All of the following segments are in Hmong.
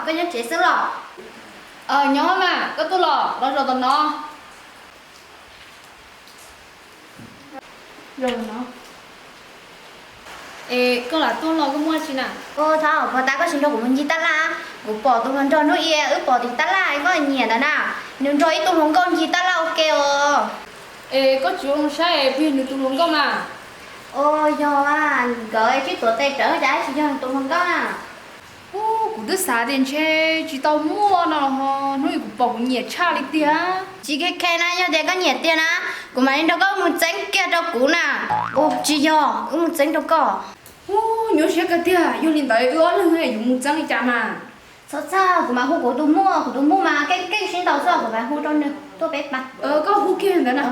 Koj nyob tsev xwb los? Nyob mas, koj tuaj los, los zaum tom no. Es koj lam tuaj los koj muaj tsi na? Ua thaum puag ta koj tsis nrog kuv mus ncig tab laj, kuv pom tus hluas nraug hnub ib wb pom tim tab laj koj nyiam ntawd na, nws nrog ib tug hluas nkauj ncig tab laj ua ke os. Es koj tsis ua zoo saib puas yog nws tus hluas nkauj mas? Ua yog, nkawd sib tuav tes rawv cas tsis yog nws tus hluas nkauj na. Ub, kuv twb xav tias ntshe tsis tau muaj no ho hnub ib kuv pom kuv nyiam tshaj li tiag. Tsis khe khe na, yog tias koj nyiam tiag na, kuv mam li nrog koj mus txeeb kiag rau kuv na. Ua tsis yog, wb mus txeeb rau koj. Ub, nyuaj siab kawg tiag, yog li ntawd wb ob leeg yuav mus txeeb li cas mas? Txhob txhawj, kuv mam hu kuv tus muam, kuv tus muam mas keej keej sib ntaus xwb, kuv mam hu rau nws tuaj peb pab. Koj hu kiag ntawd na.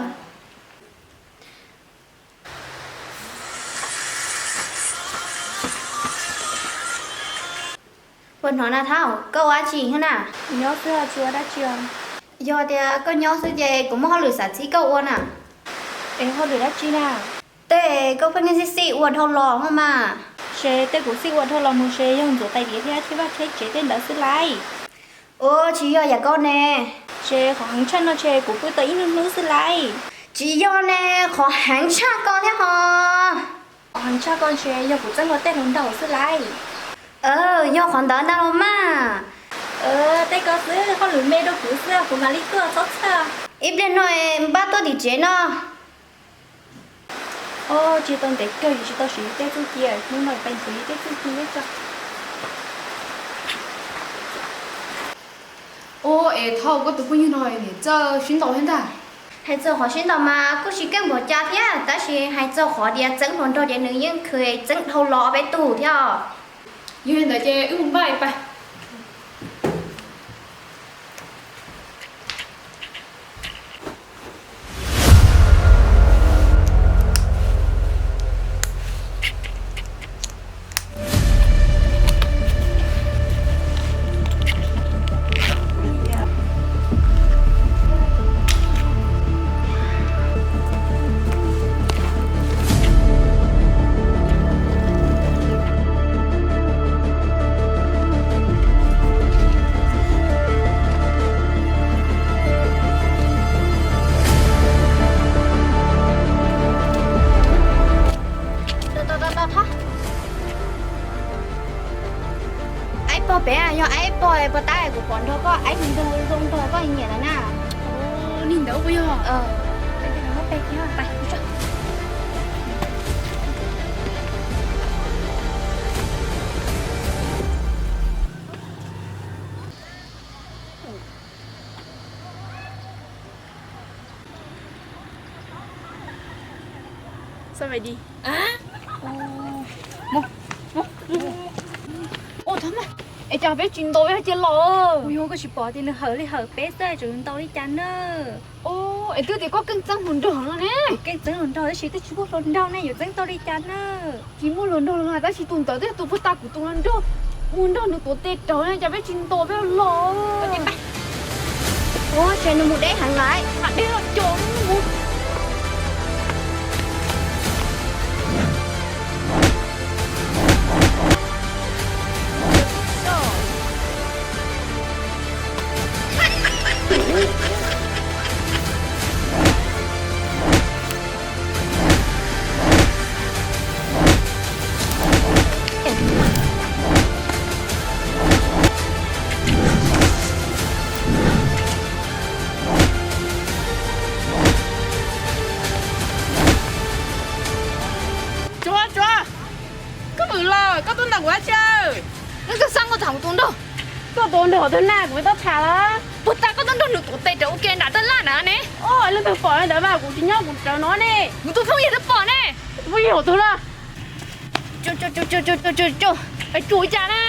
Puas hnov na Thauj, koj ua dab tsi thiab na? Nyob xwb tsis ua dab tsi os. Yog tias koj nyob xwb ces kuv muaj hauj lwm xav txib koj ua na. Es hauj lwm dab tsi na? Tej koj pheej xij xij ua dhau los no mas. Ces tej kuv xij ua dhau los mus ces yog ntxuav tais diav thiab tsheb vaj tsheb tsev tej ntawd xwb lauj. Ua tsis yog yam koj ne. Ces qhov heev tshaj no ces kuv pw tau ib hnub hnub xwb lauj. Tsis yog ne, qhov heev tshaj koj thiab ho. Qhov heev tshaj koj ces yog kuv txeeb ua tej hluas nraug xwb lauj. Yog qhov ntawd ntag los mas. Tej ko xwb, hauj lwm me rau kuv xwb, kuv mam li tuaj, txhob txhawj. Ib pliag no npaj tuaj tim tsev no. Ua tsis tau ntev kawg, tsis tau siv yus tej txuj ci, hnub no pes ntxuav yus tej txuj ci thiab tso. Ua es Thauj, koj tus phooj ywg no niam txawj sib ntaus thiab ntag. Hais txog qhov sib ntaus mas kuj tsis keej npaum cas thiab, tab sis hais txog qhov tias txeeb hluas nraug ces nws yeej khwv txeeb dhau los peb tug thiab. Yog li ntawd ces wb mus npaj pais. Aib pog pem, yog aib pog puas tab kuv pom nrog koj aib ntog zoo nrog koj nyiam lawm na. Ua li ntawd puas yog? Ua, es cas peb tsis ntaus cia los? Kuv yog koj tsis pom tias nws hawm li hawm peb xwb, tseem ntaus li cas na? Es twb tias koj keej txeeb hluas nraug no ne. Keej txeeb hluas nraug tab sis twb tsis muaj hluas nraug ne, yuav txeeb tau li cas na? Tsis muaj hluas nraug los tab sis tus ntawd twb yog tus puag ta kuv tus hluas nraug, mus nrog nws tuav tes raug ne, cas peb tsis ntaus peb los? Ua ces nws mus deb heev lawm, mam deb los cov mus. Tsuav, Tsuav, koj pw los koj tuaj ntaus kuv dab tsi? Leej twg xa koj tham kuv tus nraug? Koj tus nraug twg na, kuv tau tham lawm. Puag ta koj tuaj nrog nws tuav tes raug ua ke nram tab laj na ne. Leej twg pom li ntawd mas kuv tsis nyob kuv rawv no ne. Kuv tus phooj ywg twb pom ne. Phooj ywg tus twg na? Tsuav cas na,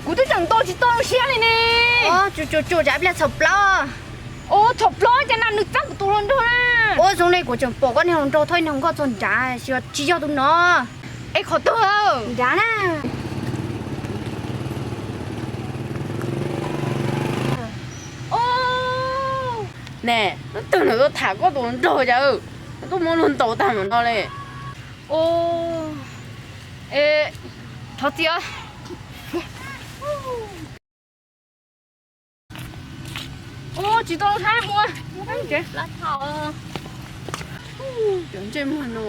kuv twb tseem ntaus tsis tau siab li ne. Tsuav cas ib pliag txhaum plaub. Ua txhaum plaub cas na, nws txeeb kuv tus hluas nraug na. Ua zoo li kuv tseem pom koj niag hluas nraug thauj niag nkoj txog nrad, tsis yog tus no. Es qhov twg? Nrad na. Ne, leej twg nws tuaj tham koj tus hluas nraug cas, tuaj muab luag ntaus tag npaum no li. Thov txim. Tsis tau saib mus. Cov ntsej muag no.